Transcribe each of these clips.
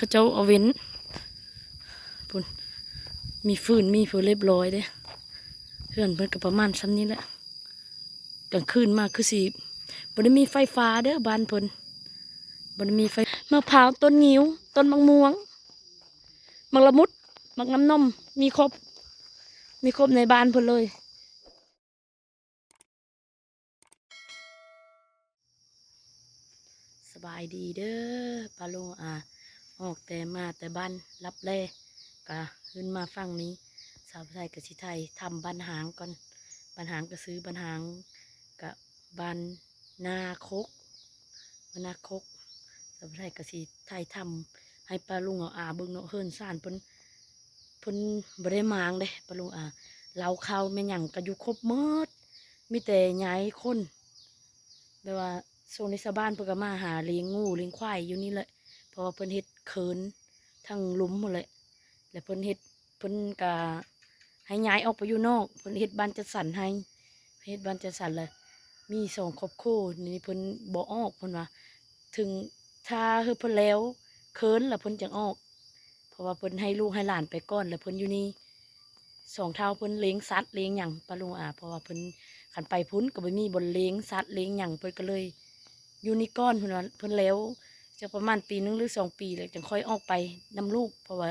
ຂະເຈົ້າເອົາເວັ້ນ ພຸ້ນ ມີຟືນ ມີເພີງຮຽບຮ້ອຍເດ້. ເຮືອນເພິ່ນກໍປະມານຊ່ຳນີ້ແຫຼະ. ກາງຄືນມາຄືຊິບໍ່ໄດ້ມີໄຟຟ້າເດີ້ບ້ານເພິ່ນ ບໍ່ໄດ້ມີໄຟ. ໝາກພ້າວ ຕົ້ນງິ້ວ ຕົ້ນໝາກມ່ວງ ໝາກລະມຸດ ໝາກນ້ຳນົມ ມີຄົບ ມີຄົບໃນບ້ານເພິ່ນເລີຍ. ສະບາຍດີເດີ້ປ້າລຸງອາ ອອກແຕ່ ມາແຕ່ບ້ານລັບແລ ກະຂຶ້ນມາຝັ່ງນີ້. ສາວໄທກະຊິຖ່າຍທຳບ້ານຮ້າງກ່ອນ ບ້ານຮ້າງກະຊື່ບ້ານຮ້າງ ກະບ້ານນາຄົກ ບ້ານນາຄົກ. ສາວໄທກະຊິຖ່າຍທຳໃຫ້ປ້າລຸງອາເບິ່ງເນາະ ເຮືອນຊານເພິ່ນ ເພິ່ນບໍ່ໄດ້ມ້າງເດ້ປ້າລຸງອາ. ເລົ້າເຂົ້າແມ່ນຫຍັງກະຢູ່ຄົບໝົດ ມີແຕ່ຍ້າຍຄົນ ແບບວ່າຊ່ວງນີ້ຊາວບ້ານເພິ່ນກໍມາຫາລ້ຽງງົວລ້ຽງຄວາຍຢູ່ນີ້ແຫຼະ ເພາະວ່າເພິ່ນເຮັດເຂີນທາງລຸ່ມພຸ້ນແຫຼະ ແລ້ວເພິ່ນເຮັດ ເພິ່ນກໍໃຫ້ຍ້າຍອອກໄປຢູ່ນອກ ເພິ່ນເຮັດບ້ານຈັດສັນໃຫ້ ເຮັດບ້ານຈັດສັນ ແລ້ວມີສອງຄອບຄົວນີ້ເພິ່ນບໍ່ອອກ ເພິ່ນວ່າ ເຖິງຖ້າເຮີເພິ່ນແລ້ວເຂີນ ແລ້ວເພິ່ນຈັ່ງອອກ ເພາະວ່າເພິ່ນໃຫ້ລູກໃຫ້ຫຼານໄປກ່ອນ ແລ້ວເພິ່ນຢູ່ນີ້. ສອງເຖົ້າເພິ່ນລ້ຽງສັດລ້ຽງຫຍັງປ້າລຸງອາ ເພາະວ່າເພິ່ນ ຄັນໄປພຸ້ນກໍບໍ່ມີບ່ອນລ້ຽງສັດລ້ຽງຫຍັງ ເພິ່ນກໍເລີຍຢູ່ນີ້ກ່ອນ ເພິ່ນວ່າ ເພິ່ນແລ້ວຈັກປະມານປີໜຶ່ງຫຼືສອງປີ ແລ້ວຈັ່ງຄ່ອຍອອກໄປນຳລູກ ເພາະວ່າ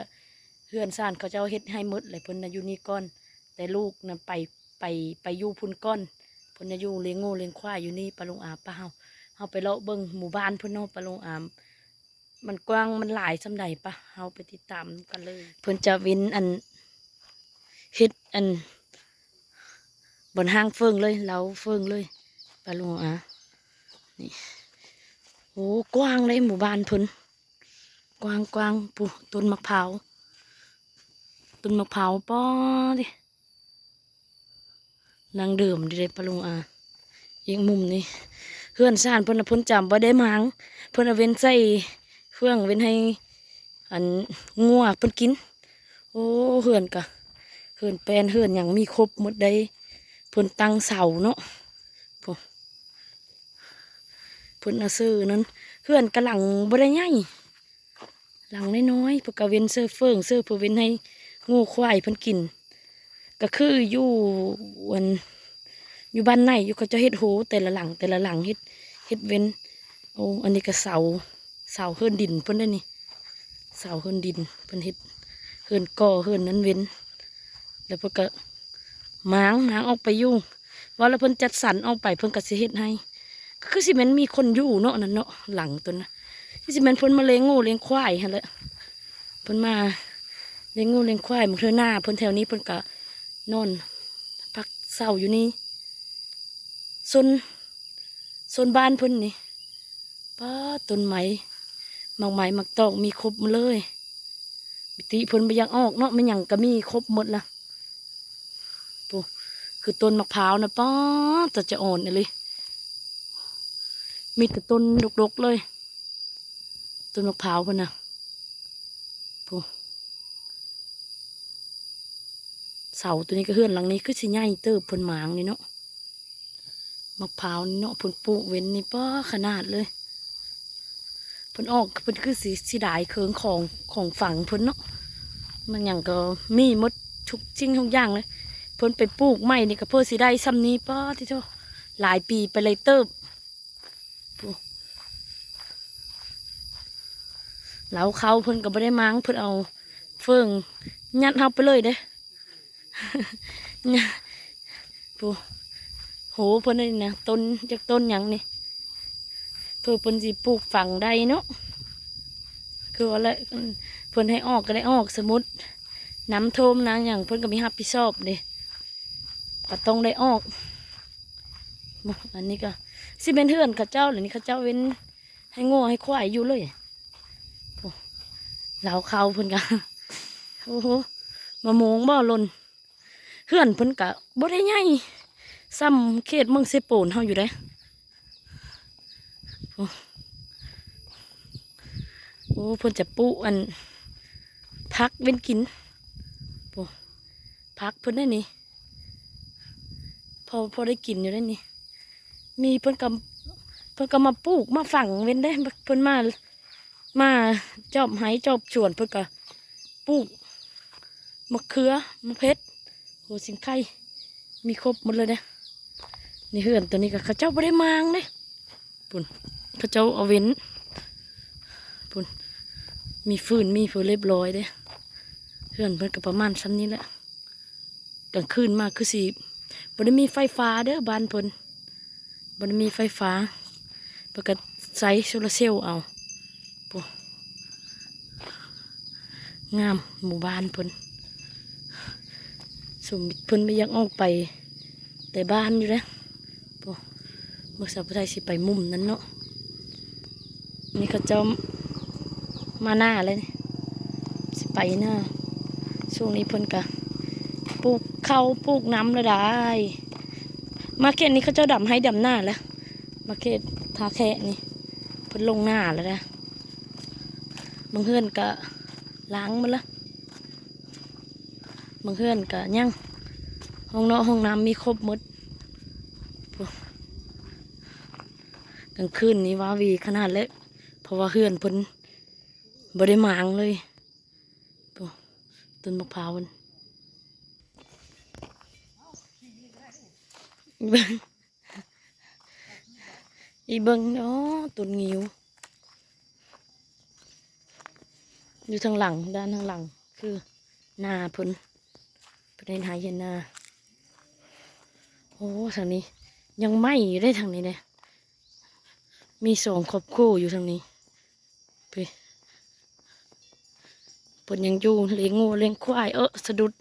ເຮືອນຊານເຂົາເຈົ້າເຮັດໃຫ້ໝົດ ແລ້ວເພິ່ນນະຢູ່ນີ້ກ່ອນ. ແຕ່ລູກນະໄປ ໄປ ໄປຢູ່ພຸ້ນກ່ອນ ເພິ່ນນະຢູ່ລ້ຽງງົວລ້ຽງຄວາຍຢູ່ນີ້ປ້າລຸງອາ. ປະ ເຮົາ ເຮົາໄປເລາະເບິ່ງໝູ່ບ້ານເພິ່ນເນາະປ້າລຸງອາ ມັນກວ້າງມັນຫຼາຍສ່ຳໃດ ປະ ເຮົາໄປຕິດຕາມນຳກັນເລີຍ. ເພິ່ນຈະເວັ້ນອັນ ເຮັດອັນ ບ່ອນຫ້າງເຝີງເລີຍ ເລົ້າເຝີງເລີຍ ປ້າລຸງອາ. ນີ້ ໂອ້ ກວ້າງເດ້ໝູ່ບ້ານເພິ່ນ ກວ້າງໆ ພຸ້ນ ຕົ້ນໝາກພ້າວ ຕົ້ນໝາກພ້າວ ປາດ ນີ້ ດັ່ງເດີມເດ້ປ້າລຸງອາ. ອີກມຸມນີ້ ເຮືອນຊານເພິ່ນນະ ເພິ່ນຈະບໍ່ໄດ້ມ້າງ ເພິ່ນເອົາເວັ້ນໃສ່ເຟືອງ ເວັ້ນໃຫ້ອັນງົວເພິ່ນກິນ. ໂອ້ ເຮືອນກະ ເຮືອນແປ້ນ ເຮືອນຫຍັງມີຄົບໝົດໄດ໋ ເພິ່ນຕັ້ງເສົາເນາະ ໂອ້ ເພິ່ນເອົາເສີນັ້ນ. ເຮືອນກະຫຼັງບໍ່ໄດ້ໃຫຍ່ ຫຼັງນ້ອຍໆ ເພິ່ນກະເວັ້ນເສີເຟີງ ເສີເພື່ອເວັ້ນໃຫ້ງົວຄວາຍເພິ່ນກິນ. ກະຄືຢູ່ ອັນ ຢູ່ບ້ານໃນຢູ່ ເຂົາເຈົ້າເຮັດໂຮແຕ່ລະຫຼັງ ແຕ່ລະຫຼັງ ເຮັດ ເຮັດເວັ້ນ. ໂອ້ ອັນນີ້ກະເສົາ ເສົາເຮືອນດິນເພິ່ນເດ້ນີ້ ເສົາເຮືອນດິນ ເພິ່ນເຮັດເຮືອນກໍ່ເຮືອນນັ້ນເວັ້ນ ແລ້ວເພິ່ນກະມ້າງ ມ້າງອອກໄປຢູ່ ວ່າແລ້ວເພິ່ນຈັດສັນອອກໄປ ເພິ່ນກະຊິເຮັດໃຫ້ ຄືຊິແມ່ນມີຄົນຢູ່ເນາະ ນັ້ນເນາະ ຫຼັງຕົວນັ້ນ ຄືຊິແມ່ນເພິ່ນມາລ້ຽງງົວລ້ຽງຄວາຍຫັ້ນແຫຼະ ເພິ່ນມາລ້ຽງງົວລ້ຽງຄວາຍ. ບາງເທື່ອໜ້າເພິ່ນແຖວນີ້ ເພິ່ນກະນອນພັກເຊົາຢູ່ນີ້. ໂຊນ ໂຊນບ້ານເພິ່ນນີ້ ປາດ ຕົ້ນໄມ້ ໝາກໄມ້ໝາກຕອກມີຄົບໝົດເລີຍ. ປະກະຕິເພິ່ນບໍ່ຢາກອອກເນາະ ແມ່ນຫຍັງກະມີຄົບໝົດລະ. ໂອ້ ຄືຕົ້ນໝາກພ້າວນະ ປາດ ຕາຈະອ່ອນອີ່ຫຼີ ມີແຕ່ຕົ້ນດົກໆເລີຍ ຕົ້ນໝາກພ້າວເພິ່ນນະ. ໂອ້ ເສົາຕົວນີ້ກະ ເຮືອນຫຼັງນີ້ຄືຊິໃຫຍ່ເຕີບ ເພິ່ນໝາງນີ້ເນາະ. ໝາກພ້າວນີ້ເນາະ ເພິ່ນປູກເວັ້ນນີ້ ປາດ ຂະໜາດເລີຍ. ເພິ່ນອອກ ເພິ່ນຄືຊິເສຍດາຍເຄື່ອງຂອງ ຂອງຝັງເພິ່ນເນາະ ມັນຫຍັງກໍມີໝົດທຸກສິ່ງທຸກຢ່າງເລີຍ. ເພິ່ນໄປປູກໃໝ່ນີ້ກໍເພື່ອຊິໄດ້ຊ່ຳນີ້ ປາດ ຕິໂທ ຫຼາຍປີໄປເລີຍເຕີບ. ໂອ້ ເລົ້າເຂົ້າເພິ່ນກໍບໍ່ໄດ້ມ້າງ ເພິ່ນເອົາເຝີງຍັດເຮົາໄປເລີຍເດ້. ໂອ້ ໂຫ ເພິ່ນນີ້ນະ ຕົ້ນ ຈັກຕົ້ນຫຍັງນີ້ ເພື່ອເພິ່ນຊິປູກຝັງໄດ້ເນາະ. ຄືວ່າແຫຼະ ເພິ່ນໃຫ້ອອກກໍໄດ້ອອກ ສົມມຸດນ້ຳຖ້ວມນ້ຳຫຍັງ ເພິ່ນກໍມີຮັບຜິດຊອບເດ້ ກໍຕ້ອງໄດ້ອອກ. ອັນນີ້ກໍຊິແມ່ນເຮືອນເຂົາເຈົ້າແຫຼະນີ້ ເຂົາເຈົ້າເວັ້ນໃຫ້ງົວໃຫ້ຄວາຍຢູ່ເລີຍ. ໂອ້ ເລົ້າເຂົ້າເພິ່ນກໍ ໂອ້ໂຫ ມະມ່ວງບໍ່ຫຼົ່ນ. ເຮືອນເພິ່ນກະບໍ່ໄດ້ໃຫຍ່ຊ່ຳເຂດເມືອງເຊໂປນເຮົາຢູ່ເດ້. ໂອ້ ໂອ້ ເພິ່ນຈະປູກອັນ ຜັກເວັນກິນ. ໂອ້ ຜັກເພິ່ນໄດ້ນີ້ ພໍ ພໍໄດ້ກິນຢູ່ໄດ້ນີ້. ມີເພິ່ນກໍ ເພິ່ນກໍມາປູກມາຝັງເວັນໄດ້ ເພິ່ນມາ ມາຈອບໄຮ່ຈອບສວນ ເພິ່ນກະປູກມະເຂືອ ມະເຜັດ ຫົວສີໄຄ ມີຄົບໝົດເລີຍເດ້. ໃນເຮືອນໂຕນີ້ກະເຂົາເຈົ້າບໍ່ໄດ້ມາງເດ້ ພຸ້ນ ເຂົາເຈົ້າເອົາເວັ້ນ ພຸ້ນ ມີຟືນມີເພີງຮຽບຮ້ອຍເດ້. ເຮືອນເພິ່ນກະປະມານຊ່ຳນີ້ແຫຼະ. ກາງຄືນມາຄືຊິບໍ່ໄດ້ມີໄຟຟ້າເດີ ບ້ານເພິ່ນບໍ່ໄດ້ມີໄຟຟ້າ ເພິ່ນກະໃຊ້ໂຊລາເຊວເອົາ. ໂອ້ ງາມໝູ່ບ້ານເພິ່ນ ສົມເພິ່ນບໍ່ຢາກອອກໄປແຕ່ບ້ານຢູ່ເດ້. ໂອ້ ເບິ່ງສາວຜູ້ໄທຊິໄປມຸມນັ້ນເນາະ. ນີ້ເຂົາເຈົ້າມານາແລ້ວນີ້ ຊິໄປນາ. ຊ່ວງນີ້ເພິ່ນກະປູກເຂົ້າປູກນຳແລ້ວດາຍ. ມາເຂດນີ້ເຂົາເຈົ້າດຳໄຮ່ດຳນາແລ້ວ ມາເຂດທ່າແຂະນີ້ເພິ່ນລົງນາແລ້ວເດ້. ບາງເຮືອນກະລ້າງໝົດລະ ບາງເຮືອນກະຍັງ ຫ້ອງເນາະຫ້ອງນ້ຳມີຄົບໝົດ. ກາງຄືນນີ້ວາວີຂະໜາດເລີຍ ເພາະວ່າເຮືອນເພິ່ນບໍ່ໄດ້ມາງເລີຍ. ໂອ້ ຕົ້ນໝາກພ້າວ ອີ່ເບິ່ງ ອີ່ເບິ່ງ ອໍ ຕົ້ນງິ້ວ ຢູ່ທາງຫຼັງ ດ້ານທາງຫຼັງຄືນາເພິ່ນ ເພິ່ນເຮັດໄຮ່ເຮັດນາ. ໂອ້ ທາງນີ້ຍັງໄໝ້ຢູ່ເດ້ ທາງນີ້ເດ້ ມີສອງຄອບຄົວຢູ່ທາງນີ້. ເພິ່ນ ເພິ່ນຍັງຢູ່ລ້ຽງງົວລ້ຽງຄວາຍ ເອີ ສະດຸດ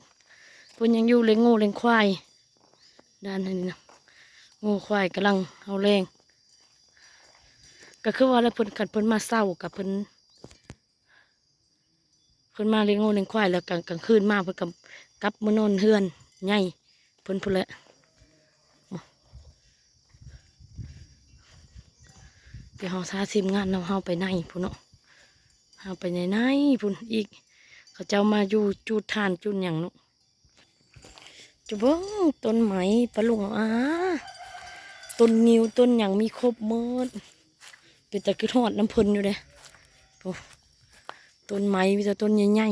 ເພິ່ນຍັງຢູ່ລ້ຽງງົວລ້ຽງຄວາຍ. ດ້ານນີ້ນະ ງົວຄວາຍກຳລັງເຮົາແລ້ງ ກະຄືວ່າລະ ເພິ່ນ ຄັນເພິ່ນມາເຊົ້າກະເພິ່ນ ເພິ່ນມາລ້ຽງງົວລ້ຽງຄວາຍ ແລ້ວກາງ ກາງຄືນມາເພິ່ນກະກັບມານອນເຮືອນໃຫຍ່ເພິ່ນພຸ້ນແຫຼະ. ດຽວເຮົາພາທີມງານເຮົາ ເຮົາໄປໃນພຸ້ນເນາະ ເຮົາໄປໃນໃນພຸ້ນອີກ ເຂົາເຈົ້າມາຢູ່ຈູດຖ່ານຈູດຫຍັງເນາະ. ຈະເບິ່ງຕົ້ນໄມ້ປາລຸງ ອາ ຕົ້ນງິ້ວຕົ້ນຫຍັງມີຄົບໝົດ ເປັນຕາຄິດຮອດນຳເພິ່ນຢູ່ເດ້. ໂອ້ ຕົ້ນໄມ້ມີແຕ່ຕົ້ນໃຫຍ່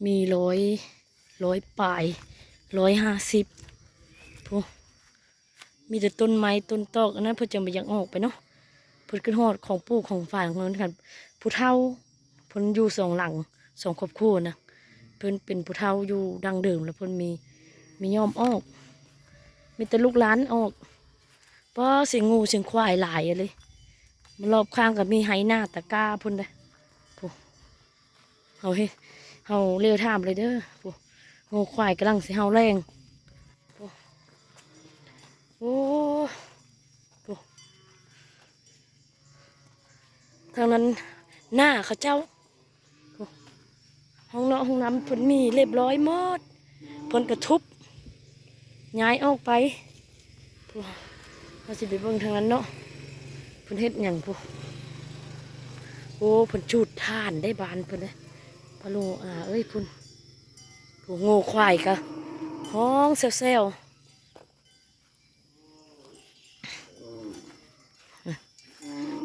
ໆ ມີຮ້ອຍ ຮ້ອຍປາຍ ຮ້ອຍຫ້າສິບ ໂອ້ ມີແຕ່ຕົ້ນໄມ້ຕົ້ນຕອກ ອັນນັ້ນເພິ່ນຈັ່ງບໍ່ຢາກອອກໄປເນາະ ເພິ່ນຄິດຮອດຂອງປູກຂອງຝາກຂອງເພິ່ນ. ຜູ້ເຖົ້າເພິ່ນຢູ່ສອງຫຼັງ ສອງຄອບຄົວນະ ເພິ່ນເປັນຜູ້ເຖົ້າຢູ່ດັ້ງເດີມ ແລ້ວເພິ່ນມີ ມີຍອມອອກ ມີແຕ່ລູກຫຼານອອກ. ປ້າ ສຽງງົວສຽງຄວາຍຫຼາຍອີ່ຫຼີ ມາລອບຂ້າງກະມີໄຮ່ນາຕະກ້າພຸ້ນເດ້. ໂອ້ ເຮົາເຮັດ ເຮົາເລຖາມເລີຍເດີ ໂອ້ ງົວຄວາຍກຳລັງຊິເຮົາແລ້ງ. ໂອ້ ໂອ້ ໂອ້ ທາງນັ້ນນາເຂົາເຈົ້າ ໂອ້ ຫ້ອງເນາະຫ້ອງນ້ຳເພິ່ນມີຮຽບຮ້ອຍໝົດ ເພິ່ນກະທຸບຍ້າຍອອກໄປ. ເຮົາຊິໄປເບິ່ງທາງນັ້ນເນາະ ເພິ່ນເຮັດຫຍັງພຸ້ນ. ໂອ້ ເພິ່ນຈູດຖ່ານໄດ້ ບ້ານເພິ່ນເດ້ ປາໂລອາເອີຍ ພຸ້ນ ໂອ້ ງົວຄວາຍກະຮ້ອງແຊວໆ.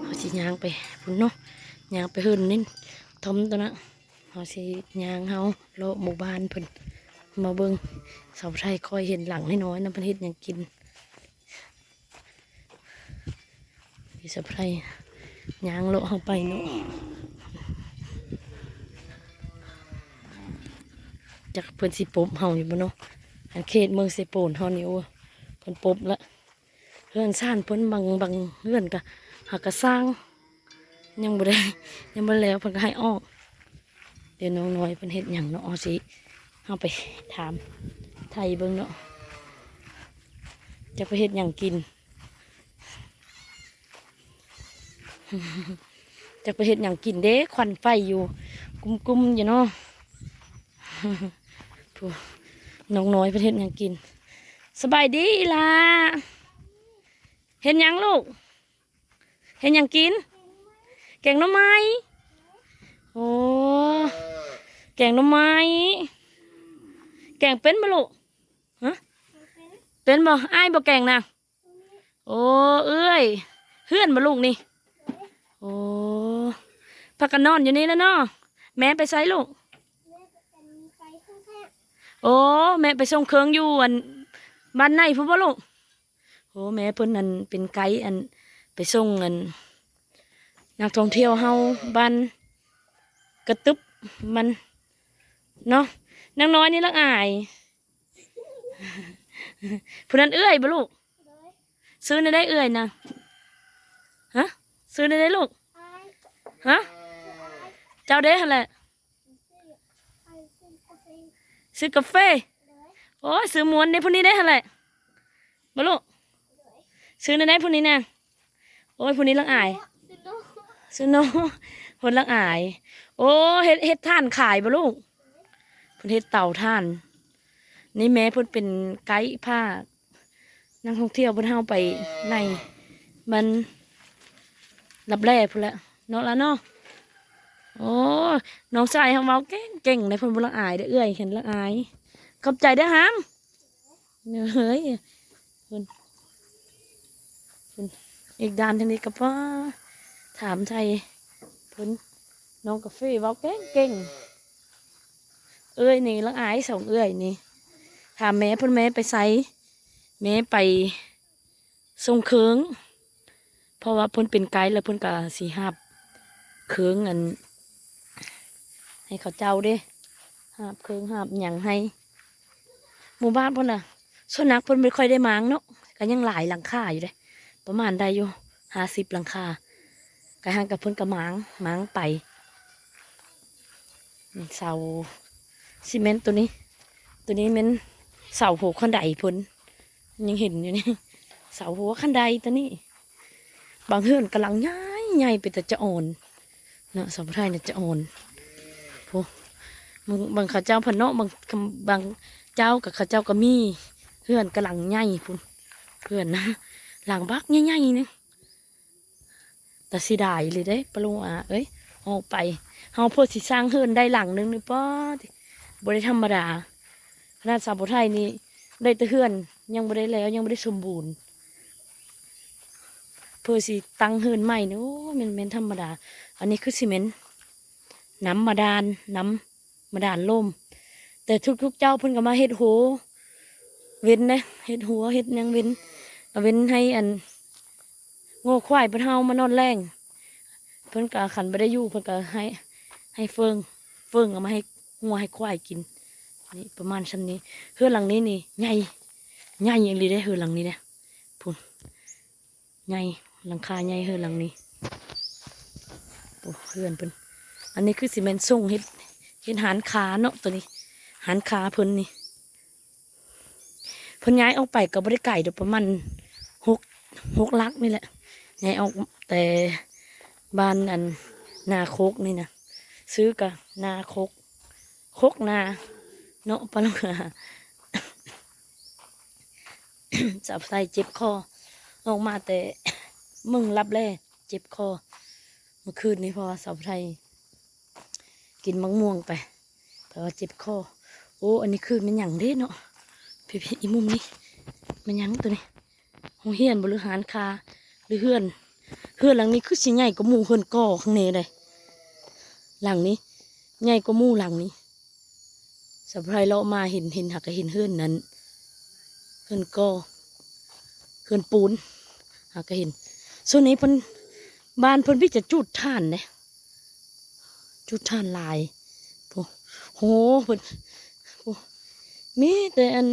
ເຮົາຊິຍ່າງໄປພຸ້ນເນາະ ຍ່າງໄປເຮືອນນິນທອມໂຕນະ. ເຮົາຊິຍ່າງເຮົາເລາະໝູ່ບ້ານເພິ່ນ ມາເບິ່ງສາວໄທ. ຂ້ອຍເຫັນຫຼັງນ້ອຍໆນະ ເພິ່ນເຮັດຫຍັງກິນ. ມີສາວໄທຍ່າງເລາະເຮົາໄປເນາະ ຈັກເພິ່ນຊິປົບເຮົາຢູ່ບໍ່ເນາະ. ອັນເຂດເມືອງເຊໂປນເຮົານີ້ ໂອ້ ເພິ່ນປົບລະ. ເຮືອນຊານເພິ່ນບາງ ບາງເຮືອນກະຫາກະສ້າງ ຍັງບໍ່ໄດ້ ຍັງບໍ່ແລ້ວ ເພິ່ນກະໃຫ້ອອກ. ດຽວນ້ອງນ້ອຍເພິ່ນເຮັດຫຍັງເນາະ ເຮົາຊິ ເຮົາໄປຖາມໄຖ່ເບິ່ງເນາະ ຈັກໄປເຮັດຫຍັງກິນ ຈັກໄປເຮັດຫຍັງກິນເດ້. ຄວັນໄຟຢູ່ ກຸ້ມໆຢູ່ເນາະ. ຜູ້ ນ້ອງນ້ອຍເພິ່ນເຮັດຫຍັງກິນ. ສະບາຍດີອີ່ຫຼ້າ ເຮັດຫຍັງລູກ? ເຮັດຫຍັງກິນ? ແກງໜໍ່ໄມ້. ໂອ້ ແກງໜໍ່ໄມ້ ແກງເປັນບໍ່ລູກ? ຮະ ເປັນບໍ່? ອ້າຍບໍ່ແກງນະ? ໂອ້ ເອື້ອຍ ເຮືອນບໍ່ລູກນີ້? ໂອ້ ພາກັນນອນຢູ່ນີ້ແຫຼະເນາະ. ແມ່ໄປໃສລູກ? ໂອ້ ແມ່ໄປສົ່ງເຄື່ອງຢູ່ອັນ ບ້ານໃນພຸ້ນບໍ່ລູກ? ໂອ້ ແມ່ເພິ່ນນັ້ນເປັນໄກ ອັນ ໄປສົ່ງອັນ ນັກທ່ອງທ່ຽວເຮົາ ບ້ານກະຕຶບມັນເນາະ. ນາງນ້ອຍນີ້ລະອາຍ. ຜູ້ນັ້ນເອື້ອຍບໍ່ລູກ? ຊື່ແນວໃດເອື້ອຍນະ? ຮະ? ຊື່ແນວໃດລູກ? ຮະ? ເຈົ້າເດ້ຫັ້ນແຫຼະ. ຊື້ກາເຟ. ໂອ້ຍ ຊື່ມ່ວນເດ້ ຜູ້ນີ້ເດ້ຫັ້ນແຫຼະ ບໍ່ລູກ? ຊື່ແນວໃດຜູ້ນີ້ນະ? ໂອ້ຍ ຜູ້ນີ້ລະອາຍ. ຊື່ໂນ ເພິ່ນລະອາຍ. ໂອ້ ເຮັດ ເຮັດຖ່ານຂາຍບໍ່ລູກ? ເພິ່ນເຮັດເຕົາຖ່ານ. ນີ້ແມ່ເພິ່ນເປັນໄກພາ ນັກທ່ອງທ່ຽວເພິ່ນເຮົາໄປໃນມັນລັບແລພຸ້ນແຫຼະເນາະລະເນາະ. ໂອ້ ນ້ອງຊາຍເຮົາເວົ້າເກັ່ງໆເດ້ ເພິ່ນບໍ່ລະອາຍເດ້ເອື້ອຍ ເຫັນລະອາຍ. ຂອບໃຈເດີຫາມ. ເອີຍ ເພິ່ນ ເພິ່ນ ອີກດ້ານທາງນີ້ກໍ ປ້າ ຖາມໄຖ່ເພິ່ນ. ນ້ອງກາເຟເວົ້າເກັ່ງໆ. ເອື້ອຍນີ້ລະອາຍ ສອງເອື້ອຍນີ້. ຖາມແມ່ເພິ່ນ ແມ່ໄປໃສ? ແມ່ໄປສົ່ງເຄື່ອງ ເພາະວ່າເພິ່ນເປັນໄກ ແລ້ວເພິ່ນກໍຊິຮັບເຄື່ອງອັນ ໃຫ້ເຂົາເຈົ້າເດ້ ຮັບເຄື່ອງຮັບຫຍັງໃຫ້ໝູ່ບ້ານພຸ້ນນະ. ສ່ວນໜັກເພິ່ນບໍ່ຄ່ອຍໄດ້ມ້າງເນາະ ກໍຍັງຫຼາຍຫຼັງຄາຢູ່ເດ້ ປະມານໄດ້ຢູ່ຫ້າສິບຫຼັງຄາ. ກະຫັ້ນກະເພິ່ນກະມ້າງ ມ້າງໄປ. ເສົາຊີເມັນໂຕນີ້ ໂຕນີ້ແມ່ນເສົາຫົວຄັນໄດເພິ່ນ ຍັງເຫັນຢູ່ນີ້ ເສົາຫົວຄັນໄດໂຕນີ້. ບາງເຮືອນກຳລັງໃຫຍ່ ໃຫຍ່ເປັນຕາຈະອ່ອນເນາະ ສາວຜູ້ໄທນະຈະອ່ອນ. ໂອ້ ບາງ ບາງເຂົາເຈົ້າພັນເນາະ ບາງ ບາງເຈົ້າກະເຂົາເຈົ້າກະມີເຮືອນກຳລັງໃຫຍ່ພຸ້ນ ເຮືອນນະ ຫຼັງບັກໃຫຍ່ໆໜຶ່ງ. ຕາເສຍດາຍອີ່ຫຼີເດ້ ປາລຸງອາເອີຍ ອອກໄປ ເຮົາເພື່ອຊິສ້າງເຮືອນໄດ້ຫຼັງໜຶ່ງນີ້ ປ້າ ບໍ່ໄດ້ທຳມະດາ. ຂະໜາດສາວຜູ້ໄທນີ້ໄດ້ແຕ່ເຮືອນ ຍັງບໍ່ໄດ້ແລ້ວ ຍັງບໍ່ໄດ້ສົມບູນ ເພື່ອຊິຕັ້ງເຮືອນໃໝ່ນີ້ ໂອ້ ແມ່ນ ແມ່ນທຳມະດາ. ອັນນີ້ຄືຊິແມ່ນນ້ຳບາດານ ນ້ຳ ມາດານລົມ. ແຕ່ທຸກໆເຈົ້າເພິ່ນກໍມາເຮັດຮົ້ວເວັນເດ້ ເຮັດຮົ້ວເຮັດຫຍັງເວັນ ເວັນໃຫ້ອັນງົວຄວາຍເພິ່ນເຮົາມານອນແລງ. ເພິ່ນກໍ ຄັນບໍ່ໄດ້ຢູ່ ເພິ່ນກໍໃຫ້ ໃຫ້ເຟີງ ເຟີງເອົາມາໃຫ້ງົວໃຫ້ຄວາຍກິນ. ນີ້ປະມານຊ່ຳນີ້. ເຮືອນຫຼັງນີ້ນີ້ໃຫຍ່ ໃຫຍ່ອີ່ຫຼີເດ້ ເຮືອນຫຼັງນີ້ເດ້ ພຸ້ນ. ໃຫຍ່ ຫຼັງຄາໃຫຍ່ເຮືອນຫຼັງນີ້. ໂອ້ ເຮືອນເພິ່ນ ອັນນີ້ຄືຊິແມ່ນຊົງເຮັດ ເຮັດຮ້ານຄ້າເນາະ ໂຕນີ້ຮ້ານຄ້າເພິ່ນນີ້. ເພິ່ນຍ້າຍອອກໄປກໍບໍ່ໄດ້ໄກດອກ ປະມານຫົກ ຫົກຫຼັກນີ້ແຫຼະ ຍ້າຍອອກແຕ່ບ້ານອັນນາໂຄກນີ້ນະ ຊື່ກະນາໂຄກ ໂຄກນາເນາະ ປະລຸງອາ. ສາວໄທເຈັບຄໍ ອອກມາແຕ່ເມືອງລັບແລ ເຈັບຄໍ ເມື່ອຄືນນີ້ ເພາະວ່າສາວໄທກິນໝາກມ່ວງໄປ ແປວ່າເຈັບຄໍ. ໂອ້ ອັນນີ້ຄືແມ່ນຫຍັງເດ້ເນາະ ພີ່ໆ ອີ່ມຸມນີ້ ແມ່ນຫຍັງໂຕນີ້? ໂຮງຮຽນບໍ່ ຫຼືຮ້ານຄ້າ ຫຼືເຮືອນ? ເຮືອນຫຼັງນີ້ຄືຊິໃຫຍ່ກວ່າໝູ່ເຮືອນກໍຂ້າງໃນເດ້ ຫຼັງນີ້ໃຫຍ່ກວ່າໝູ່ຫຼັງນີ້. ສາວໄພເລາະມາເຫັນ ເຫັນ ຫາກະເຫັນເຮືອນນັ້ນ ເຮືອນກໍ ເຮືອນປູນ ຫາກະເຫັນ. ສ່ວນນີ້ເພິ່ນ ບ້ານເພິ່ນມີແຕ່ຈູດຖ່ານເດ້ ຈູດຖ່ານຫຼາຍ. ໂອ້ ໂຫ ເພິ່ນ ໂອ້ ມີແຕ່ອັນ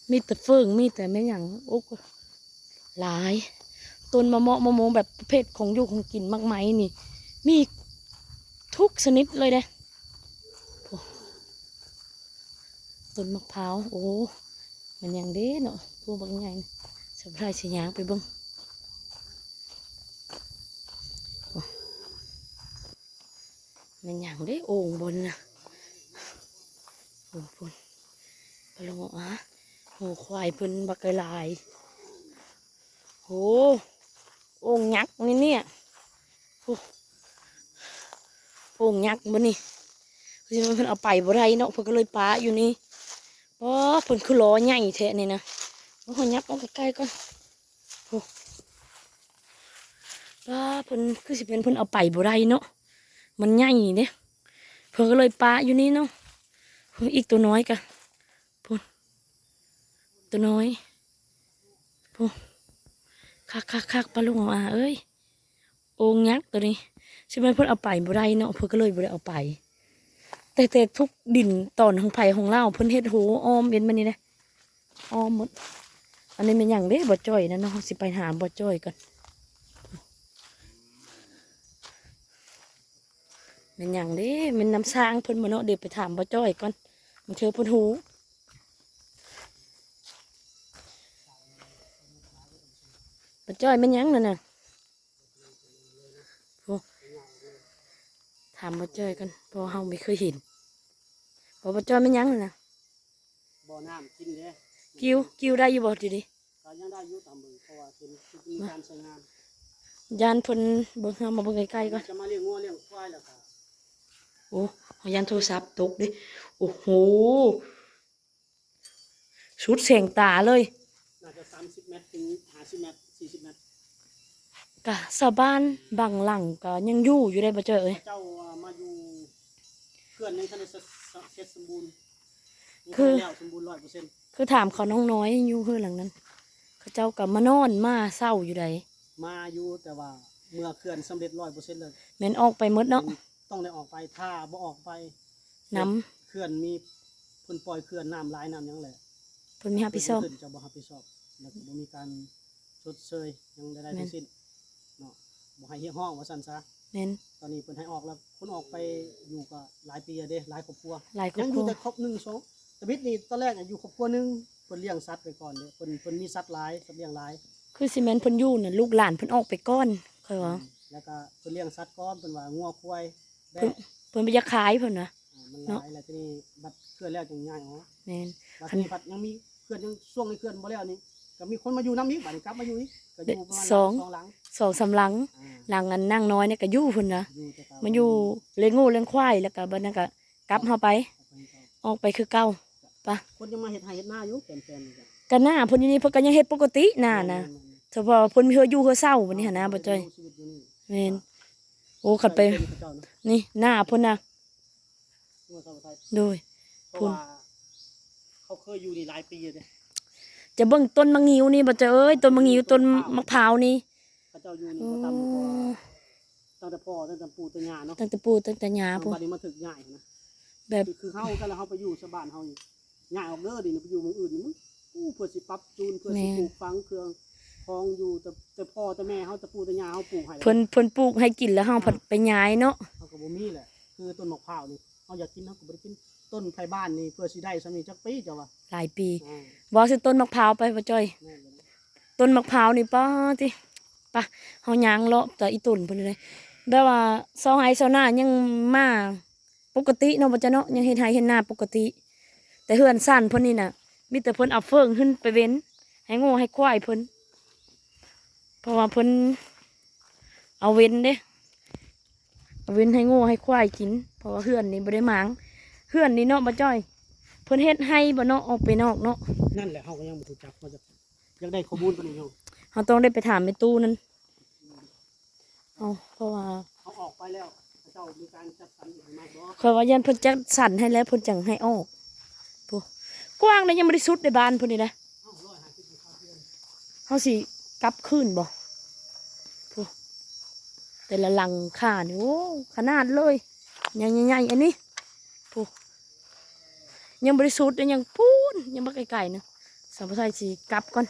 ມີແຕ່ເຝີງ ມີແຕ່ແມ່ນຫຍັງ ໂອ້ ຫຼາຍ. ຕົ້ນມະເໝາະມະໂມງ ແບບປະເພດຂອງຢູ່ຂອງກິນ ໝາກໄມ້ນີ້ ມີທຸກຊະນິດເລີຍເດ້. ໂອ້ ຕົ້ນໝາກພ້າວ ໂອ້ ແມ່ນຫຍັງເດ້ເນາະ ພວກບັກໃຫຍ່. ສາວໄພຊິຍ່າງໄປເບິ່ງ ໂອ້ ແມ່ນຫຍັງເດ້ ໂອ່ງບໍ່ນີ້ນະ. ໂອ້ ພຸ້ນ ປະໂລງອາ ໂອ້ ຄວາຍເພິ່ນບັກຫຼາຍ. ໂອ້ ໂອ່ງຍັກນີ້ເນຍ ໂອ້ ໂອ່ງຍັກບໍ່ນີ້ ຄືຊິແມ່ນເພິ່ນເອົາໄປບໍ່ໄດ້ເນາະ ເພິ່ນກໍເລີຍປະຢູ່ນີ້. ອໍ ເພິ່ນຄືລໍ້ໃຫຍ່ແທ້ນີ້ນະ. ໂອ້ ເຮົາຫຍັບອອກໃກ້ໆກ່ອນ. ໂອ້ ເພິ່ນຄືຊິແມ່ນເພິ່ນເອົາໄປບໍ່ໄດ້ເນາະ ມັນໃຫຍ່ເດ້ ເພິ່ນກໍເລີຍປະຢູ່ນີ້ເນາະ. ເພິ່ນ ອີກຕົວນ້ອຍກະ ພຸ້ນ ຕົວນ້ອຍ ພຸ້ນ ຄັກໆໆ ປ້າລຸງອາເອີຍ ໂອ່ງຍັກໂຕນີ້ ຊິແມ່ນເພິ່ນເອົາໄປບໍ່ໄດ້ເນາະ ເພິ່ນກໍເລີຍບໍ່ໄດ້ເອົາໄປ. ແຕ່ ແຕ່ທຸກດິນຕອນຂອງໃຜຂອງລາວ ເພິ່ນເຮັດໂຮອ້ອມເປັນແບບນີ້ເດ້ ອ້ອມໝົດ. ອັນນີ້ແມ່ນຫຍັງເດ້ ບໍ່ຈ້ອຍນັ້ນເນາະ ເຮົາຊິໄປຫາບໍ່ຈ້ອຍກ່ອນ. ແມ່ນຫຍັງເດ້ ແມ່ນນ້ຳສ້າງເພິ່ນບໍ່ເນາະ ເດ ໄປຖາມບໍ່ຈ້ອຍກ່ອນ ບາງເທື່ອເພິ່ນຮູ້. ບໍ່ຈ້ອຍ ແມ່ນຫຍັງນັ້ນນະ? ໂອ້ ຖາມບໍ່ຈ້ອຍກ່ອນ ເພາະເຮົາບໍ່ເຄີຍເຫັນ. ບໍ່ ບໍ່ຈ້ອຍ ແມ່ນຫຍັງນັ້ນນະ? ບໍ່ ນ້ຳກິນເດ້. ກິວ ກິວໄດ້ຢູ່ບໍ່ດຽວນີ້? ກໍຍັງໄດ້ຢູ່ ຕາມເບິ່ງ ເພາະວ່າເຫັນມີການໃຊ້ງານ. ຢ້ານເພິ່ນເບິ່ງ ເຮົາມາເບິ່ງໃກ້ໆກ່ອນ ຈະມາລ້ຽງງົວລ້ຽງຄວາຍແລ້ວກໍ ໂອ້ ເຮົາຢ້ານໂທລະສັບຕົກເດ້. ໂອ້ໂຫ ສຸດແສງຕາເລີຍ ໜ້າຈະສາມສິບແມັດ ເຖິງຫ້າສິບແມັດ ສີ່ສິບແມັດ. ກະຊາວບ້ານບາງຫຼັງກະຍັງຢູ່ຢູ່ເດ້ ບໍ່ເຈີເອີຍ. ເຂົາເຈົ້າມາຢູ່ ເຂື່ອນຍັງທັນໄດ້ເສັດ ເສັດສົມບູນ ຍັງ ຄື ບໍ່ໄດ້ແລ້ວສົມບູນຮ້ອຍເປີເຊັນ. ຄືຖາມເຂົານ້ອງນ້ອຍຢູ່ເຮືອນຫຼັງນັ້ນ ເຂົາເຈົ້າກໍມານອນມາເຊົາຢູ່ໃດ. ມາຢູ່ ແຕ່ວ່າເມື່ອເຂື່ອນສຳເລັດຮ້ອຍເປີເຊັນແລ້ວ ແມ່ນອອກໄປໝົດເນາະ ຕ້ອງໄດ້ອອກໄປ. ຖ້າບໍ່ອອກໄປ ນຳ ເຂື່ອນມີ ເພິ່ນປ່ອຍເຂື່ອນ ນ້ຳຫຼາຍນ້ຳຫຍັງແຫຼະ ເພິ່ນມີຮັບຜິດຊອບ ເພິດຊອບ ແລ້ວກໍບໍ່ມີການຊົດເຊີຍຫຍັງໃດໆ ແມ່ນ ທັງສິ້ນເນາະ ບໍ່ໃຫ້ຮຽກຮ້ອງວ່າຊັ້ນຊະ. ແມ່ນ ຕອນນີ້ເພິ່ນໃຫ້ອອກແລ້ວ ຄົນອອກໄປຢູ່ກໍຫຼາຍປີແລ້ວເດ້ ຫຼາຍຄອບຄົວ ຫຼາຍຄອບຄົວ ຍັງຢູ່ແຕ່ຄອບໜຶ່ງສອງ. ຕາບິດນີ້ຕອນແລກຢູ່ຄອບຄົວໜຶ່ງ ເພິ່ນລ້ຽງສັດໄວ້ກ່ອນເດ້ ເພິ່ນ ເພິ່ນມີສັດຫຼາຍ ສັດລ້ຽງຫຼາຍ. ຄືຊິແມ່ນເພິ່ນຢູ່ນັ້ນ ລູກຫຼານເພິ່ນອອກໄປກ່ອນ ຂ້ອຍວ່າ ອືມ ແລ້ວກໍເພິ່ນລ້ຽງສັດກ່ອນ ເພິ່ນວ່າງົວຄວາຍ ແບະ ເພິ່ນ ເພິ່ນບໍ່ຢາກຂາຍເພິ່ນນະ ອ່າ ມັນຫຼາຍແລ້ວ ເນາະ ທີນີ້ບັດເຂື່ອນແລ້ວຈຶ່ງຍ້າຍອອກ. ແມ່ນ ບັດນີ້ບັດຍັງມີເຂື່ອນ ຍັງຊ່ວງນີ້ເຂື່ອນບໍ່ແລ້ວນີ້ ກໍມີຄົນມາຢູ່ນຳອີກ ບັດນີ້ກັບມາຢູ່ອີກ ກໍຢູ່ປະມານສອງ ສອງຫຼັງ ສອງສາມຫຼັງ ອ່າ ຫຼັງອັນນາງນ້ອຍນີ້ກໍຢູ່ພຸ້ນນະ ຢູ່ ມາຢູ່ລ້ຽງງົວລ້ຽງຄວາຍ ແລ້ວກໍບັດນັ້ນກໍກັບເຮົາໄປ ອອກໄປຄືເກົ່າ ປະ ຄົນຍັງມາເຮັດໄຮ່ເຮັດນາຢູ່ແຄມໆນີ້ ກໍໜ້າເພິ່ນຢູ່ນີ້ ເພິ່ນກໍຍັງເຮັດປົກກະຕິໜ້ານະ ແມ່ນໆໆ ສະເພາະເພິ່ນມີເຮືອຢູ່ເຮືອເຊົ່າບັດນີ້ຫັ້ນນະ ບໍ່ຈ້ອຍ ແມ່ນ ໂອ້ ຄັນໄປ ນີ້ໜ້າເພິ່ນນະ ໂດຍ ເພາະວ່າເຂົາເຄີຍຢູ່ນີ້ຫຼາຍປີແລ້ວເດ້ ຈະເບິ່ງຕົ້ນໝາກງິ້ວນີ້ ບໍ່ເຈີເອີຍ ຕົ້ນໝາກງິ້ວ ຕົ້ນໝາກພ້າວນີ້ ເຂົາເຈົ້າຢູ່ນີ້ບໍ່ຕ່ຳກວ່າ ຕັ້ງແຕ່ພໍ່ ຕັ້ງແຕ່ປູ່ແຕ່ຍ່າເນາະ ຕັ້ງແຕ່ປູ່ຕັ້ງແຕ່ຍ່າພຸ້ນ ບັດນີ້ມາຖືກຍ້າຍຫັ້ນນະ ແບບ ຄື ຄືເຮົາ ຄັນເຮົາໄປຢູ່ຊາວບ້ານເຮົານີ້ ຍ້າຍອອກເດີ ດຽວນີ້ໄປຢູ່ໝ່ອງອື່ນນີ້ ມັນ ໂອ້ ເພື່ອຊິປັບຈູນ ເພື່ອຊິ ແມ່ນ ປູກຝັງເຄື່ອງຂອງຢູ່ ແຕ່ ແຕ່ພໍ່ແຕ່ແມ່ເຮົາ ແຕ່ປູ່ແຕ່ຍ່າເຮົາປູກໃຫ້ແລ້ວ ເພິ່ນ ເພິ່ນປູກໃຫ້ກິນແລ້ວ ເຮົາ ອ່າ ພັດໄປຍ້າຍເນາະ ເຮົາກໍບໍ່ມີແຫຼະ. ຄືຕົ້ນໝາກພ້າວນີ້ ເຮົາຢາກກິນເຮົາກໍບໍ່ໄດ້ກິນ ຕົ້ນໄຜບ້ານນີ້ເພື່ອຊິໄດ້ສ່ຳນີ້ຈັກປີເຈົ້າວ່າ ຫຼາຍປີ ອ່າ ເວົ້າເຖິງຕົ້ນໝາກພ້າວໄປ ບໍ່ຈ້ອຍ ແມ່ນແລ້ວ ຕົ້ນໝາກພ້າວນີ້ ປາຕິ ປະ ເຮົາຍ່າງເລາະແຕ່ອີ່ຕົ້ນພຸ້ນເດ້ ແບບວ່າຊາວໄຮ່ຊາວນາຍັງມາປົກກະຕິເນາະ ບໍ່ຈະເນາະ ຍັງເຮັດໄຮ່ເຮັດນາປົກກະຕິ ແຕ່ເຮືອນຊັ້ນເພິ່ນນີ້ນະ ມີແຕ່ເພິ່ນເອົາເຟີງຂຶ້ນໄປເວັນໃຫ້ງົວໃຫ້ຄວາຍເພິ່ນ ເພາະວ່າເພິ່ນເອົາເວັນເດ້ ເອົາເວັນໃຫ້ງົວໃຫ້ຄວາຍກິນ ເພາະວ່າເຮືອນນີ້ບໍ່ໄດ້ໝາງ ເຮືອນນີ້ເນາະ ບໍ່ຈ້ອຍ ເພິ່ນເຮັດໄຮ່ບໍ່ເນາະ ອອກໄປນອກເນາະ ນັ້ນແຫຼະ ເຮົາກໍຍັງບໍ່ຮູ້ຈັກ ເຮົາຢາກ ຢາກໄດ້ຂໍ້ມູນປານນີ້ເນາະ ເຮົາຕ້ອງໄດ້ໄປຖາມແມ່ຕູ້ນັ້ນ ເອົາ ເພາະວ່າ ເຮົາອອກໄປແລ້ວ ເຂົາເຈົ້າມີການຈັດສັນອີກໃໝ່ບໍ່? ຂ້ອຍວ່າຢ້ານເພິ່ນຈັດສັນໃຫ້ແລ້ວ ເພິ່ນຈັ່ງໃຫ້ອອກ ໂອ້ ກວ້າງເດ້ ຍັງບໍ່ໄດ້ສຸດເດ້ ບ້ານເພິ່ນນີ້ນະ ເຮົາຊິກັບຄືນບໍ່? ໂອ້ ແຕ່ລະຫຼັງຄານີ້ ໂອ້ ຂະໜາດເລີຍ ໃຫຍ່ໆ ອັນນີ້ ໂອ້ ຍັງບໍ່ໄດ້ສຸດເດ້ ຍັງປູ້ນ ຍັງບໍ່ໄກໆ ນະ ສາວຜູ້ໄທຊິກັບກ່ອນ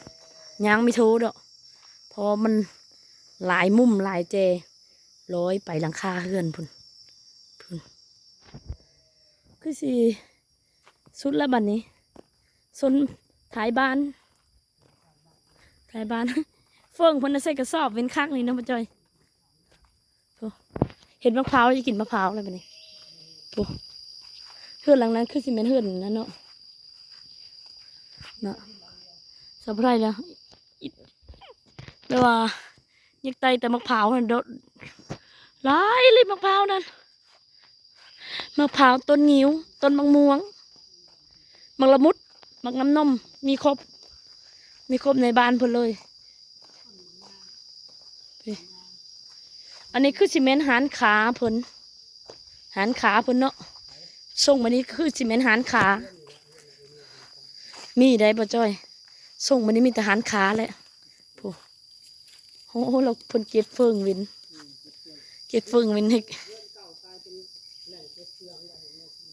ຍ່າງບໍ່ໂທດອກ ເພາະມັນຫຼາຍມຸມຫຼາຍແຈ ລອຍໄປຫຼັງຄາເຮືອນພຸ້ນ ພຸ້ນ ຄືຊິສຸດລະບັດນີ້ ຊົນທ້າຍບ້ານ ທ້າຍບ້ານ ເຟີງເພິ່ນນະໃສ່ກະສອບເວັນຄັກນີ້ເນາະ ບໍ່ຈ່ອຍ ໂອ້ ເຫັນໝາກພ້າວ ຢາກກິນໝາກພ້າວແລ້ວບັດນີ້ ໂອ້ ເຮືອນຫຼັງນັ້ນຄືຊິແມ່ນເຮືອນນັ້ນເນາະ ເນາະ ສະໄພລະ ແບບວ່າ ຢາກໄຕ່ແຕ່ໝາກພ້າວຫັ້ນ ດອກຫຼາຍອີ່ຫຼີໝາກພ້າວນັ້ນ ໝາກພ້າວ ຕົ້ນງິ້ວ ຕົ້ນໝາກມ່ວງ ໝາກລະມຸດ ໝາກນ້ຳນົມ ມີຄົບ ມີຄົບໃນບ້ານເພິ່ນເລີຍ ນີ້ ອັນນີ້ຄືຊິແມ່ນຮ້ານຄ້າເພິ່ນ ຮ້ານຄ້າເພິ່ນເນາະ. ສົ່ງມານີ້ຄືຊິແມ່ນຮ້ານຄ້າ ມີໄດ໋ບໍ່ຈ້ອຍ? ສົ່ງມານີ້ມີແຕ່ຮ້ານຄ້າແຫຼະ. ໂອ້ ໂອ້ ລາວເພິ່ນເກັບເຝີງເວັນ ເກັບເຝີງເວັນໃຫ້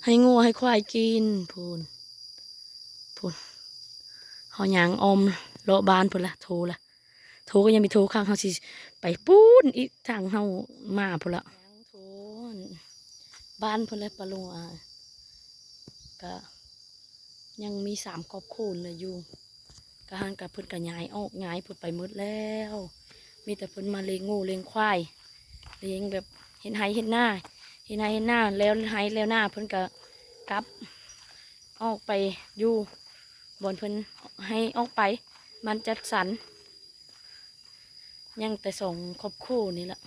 ໃຫ້ງົວໃຫ້ຄວາຍກິນ. ພຸ້ນ ພຸ້ນ ເຮົາຍ່າງອ້ອມເລາະບ້ານພຸ້ນລະ ໂທລະ ໂທກໍຍັງມີໂທຂ້າງ ເຮົາຊິໄປພຸ້ນອີກ ທາງເຮົາມາພຸ້ນລະ ທາງໂທບ້ານເພິ່ນແຫຼະ ປາລຸງອາ. ກະຍັງມີສາມຄອບຄົວລະຢູ່ ກະຫັ້ນກະເພິ່ນກະຍ້າຍອອກ ຍ້າຍເພິ່ນໄປໝົດແລ້ວ. ມີແຕ່ເພິ່ນມາລ້ຽງງົວລ້ຽງຄວາຍ ລ້ຽງແບບເຮັດໄຮ່ເຮັດນາ ເຮັດໄຮ່ເຮັດນາ ແລ້ວໄຮ່ແລ້ວນາ ເພິ່ນກະກັບອອກໄປຢູ່ບ່ອນເພິ່ນໃຫ້ອອກໄປ ບ້ານຈັດສັນ. ຍັງແຕ່ສອງຄອບຄົວນີ້ລະ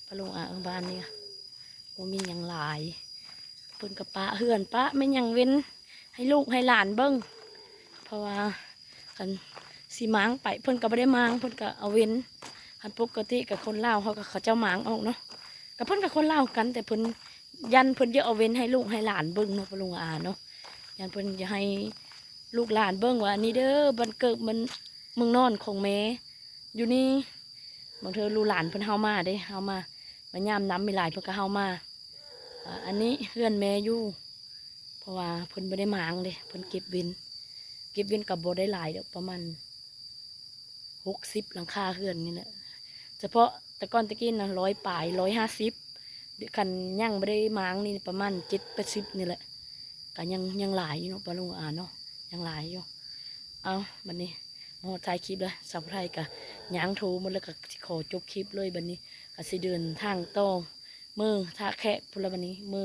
ປາລຸງອາ ເອີ ບ້ານນີ້ ບໍ່ມີຫຍັງຫຼາຍ. ເພິ່ນກໍປະເຮືອນປະແມ່ນຫຍັງເວັ້ນໃຫ້ລູກໃຫ້ຫຼານເບິ່ງ ເພາະວ່າຄັນຊິມ້າງໄປ ເພິ່ນກໍບໍ່ໄດ້ມ້າງ ເພິ່ນກໍເອົາເວັ້ນ. ຄັນປົກກະຕິກໍຄົນລາວເຮົາກໍ ເຂົາເຈົ້າມ້າງອອກເນາະ ກໍເພິ່ນກໍຄົນລາວຄືກັນ ແຕ່ເພິ່ນຢ້ານເພິ່ນຢາກເອົາເວັ້ນໃຫ້ລູກໃຫ້ຫຼານເບິ່ງເນາະ ປາລຸງອາເນາະ. ຢ້ານເພິ່ນຢາກໃຫ້ລູກຫຼານເບິ່ງວ່າ ອັນນີ້ເດີ ບ້ານເກີດ ມັນ ເມືອງນອນຂອງແມ່ຢູ່ນີ້. ບາງເທື່ອລູກຫຼານເພິ່ນເຮົາມາເດ້ ເຮົາມາ ມາຍາມນຳ ມີຫຼາຍເພິ່ນກໍເຮົາມາ. ອາ ອັນນີ້ເຮືອນແມ່ຢູ່ ເພາະວ່າເພິ່ນບໍ່ໄດ້ມ້າງເດ້ ເພິ່ນເກັບເວັນ ເກັບເວັນກໍບໍ່ໄດ້ຫຼາຍດອກ ປະມານຫົກສິບຫຼັງຄາເຮືອນນີ້ແຫຼະ. ສະເພາະແຕ່ກ່ອນແຕ່ກີ້ນະ ຮ້ອຍປາຍ ຮ້ອຍຫ້າສິບ ຄັນຍັງບໍ່ໄດ້ມ້າງນີ້ປະມານເຈັດແປດສິບນີ້ແຫຼະ. ກະຍັງ ຍັງຫຼາຍຢູ່ເນາະ ປາລຸງອາເນາະ ຍັງຫຼາຍຢູ່. ເອົາ ບັດນີ້ມາຮອດທ້າຍຄລິບແລ້ວ ສາວຜູ້ໄທກະຍ່າງໂທໝົດແລ້ວ ກະຊິຂໍຈົບຄລິບເລີຍ. ບັດນີ້ກະຊິເດີນທາງຕໍ່ ເມືອທ່າແຂກພຸ້ນລະ. ບັດນີ້ເມື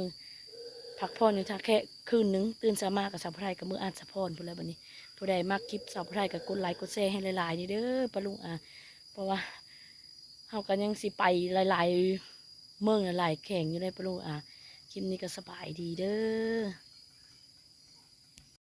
ພັກຜ່ອນຢູ່ທ່າແຂກຄືນໜຶ່ງ ຕື່ນເຊົ້າມາກະສາວຜູ້ໄທກະເມືອອາດສະພອນພຸ້ນລະ. ບັດນີ້ຜູ້ໃດມັກຄລິບສາວຜູ້ໄທກະກົດໄລກົດແຊໃຫ້ຫຼາຍໆນີ້ເດີ ປາລຸງອາ ເພາະວ່າເຮົາກະຍັງຊິໄປຫຼາຍໆ ເມືອງຫຼາຍແຂວງຢູ່ເດ້ ປາລຸງອາ. ຄລິບນີ້ກໍສະບາຍດີເດີ.